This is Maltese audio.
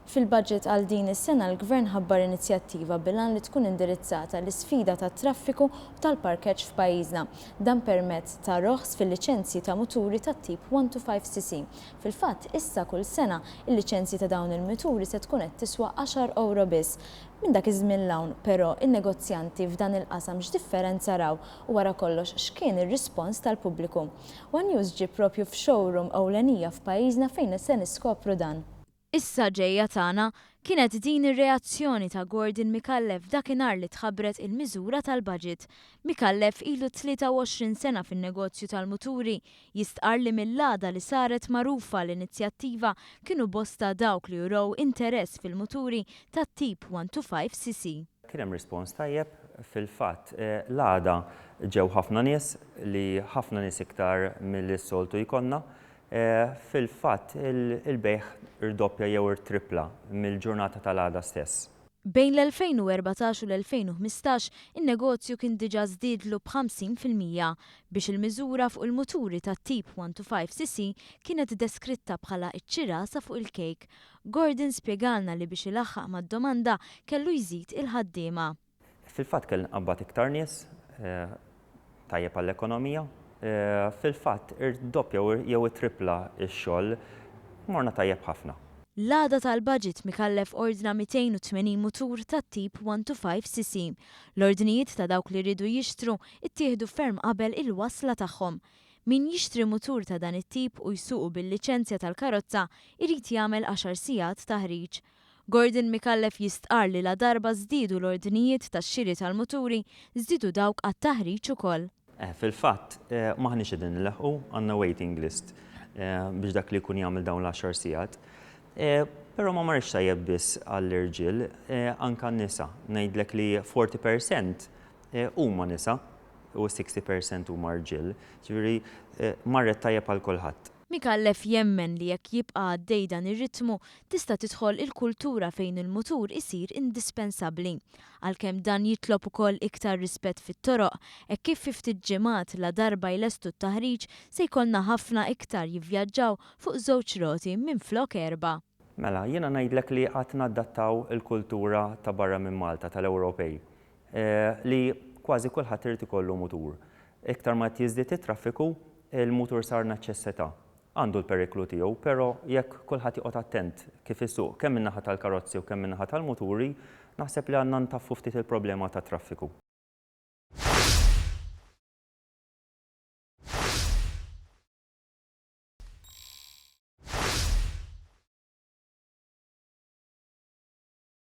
Fil-budget għal din is-sena l-Gvern ħabbar inizjattiva bil-għan li tkun indirizzata l-isfida tat-traffiku u tal-parkeġġ f'pajjiżna. Dan permezz ta' roħs fil-liċenzji ta' muturi tat-tip 125 cc. Fil-fatt, issa kull sena, il-liċenzji ta' dawn il-muturi se tkun qed tiswa għaxar ewro biss. Minn dak iż-żmien 'l hawn, però, in-negozjanti f'dan il-qasam x'differenza raw u wara kollox x'kien ir-rispons tal-pubbliku? One News ġie propju f'showroom ewlenija f'pajjiżna fejn se niskopru dan. Issa ġejja tagħna, kienet din ir-reazzjoni ta' Gordon Micallef dakinhar li tħabbret il-miżura tal-budget. Micallef ilu 23 sena fin-negozju tal-muturi, jistqarr li mill-għada li saret magħrufa l-inizjattiva kienu bosta dawk li urew interess fil-muturi tat-tip 125 cc. Kien hemm rispons tajjeb, fil-fatt l-għada ġew ħafna nies li ħafna nies iktar milli s-soltu jkollna. Fil-fatt, il-bejgħ irdoppja jew irtrippla mill-ġurnata tal-għada stess. Bejn l-2014 u l-2015, in-negozju kien diġà żdiedlu b'50% biex il-miżura fuq il-muturi tat-tip 125 cc kienet deskritta bħala ċ-ċirasa fuq il-kejk. Gordon spjegalna li biex ilaħħaq mad-domanda kellu jżid il-ħaddiema. Fil-fatt kelli nqabbad iktar nies, tajjeb għall-ekonomija. Fil-fatt irdoppja jew ittrippla x-xogħol, morna tajjeb ħafna. L-għada tal-budget Micallef ordna 280 mutur tat-tip 125 cc. L-ordnijiet ta' dawk li riedu jixtru ttieħdu ferm qabel il-wasla tagħhom. Min jixtri mutur ta' dan it-tip u jsuqu bil-liċenzja tal-karozza jrid jagħmel għaxar sigħat taħriġ. Gordon Micallef jistqarr li ladarba żdiedu l-ordnijiet tax-xiri tal-muturi, żdiedu dawk għat-taħriġ ukoll. Fil-fatt, m'aħniex qegħdin nleħħqu, għandna waiting list biex dak li jkun jagħmel dawn l-għaxar sigħat. Però ma marritx tajjeb biss għall-irġiel, anke għan-nisa. Ngħidlek li 40% huma nisa u 60% huma rġiel. Ġifieri marret tajjeb għal kulħadd. Micallef jemmen li jekk jibqa' għaddej dan ir-ritmu, tista' tidħol il-kultura fejn il-mutur isir indispensabbli. Għalkemm dan jitlob ukoll iktar rispett fit-toroq, hekk kif fi ftit ġimgħat ladarba jlestu t-taħriġ se jkollna ħafna iktar jivvjaġġaw fuq żewġ roti minflok erbgħa. Mela, jiena ngħidlek li għad nadattaw il-kultura ta' barra minn Malta, tal-Ewropej, li kważi kulħadd irid ikollu mutur. Iktar ma qed jiżdied it-traffiku, il-mutur sar neċessità. Għandu l-periklu tiegħu, però jekk kulħadd joqgħod attent kif isuq kemm min-naħa tal-karozzi u kemm min-naħa tal-muturi, naħseb li għandna ntaffu ftit il-problema tat-traffiku.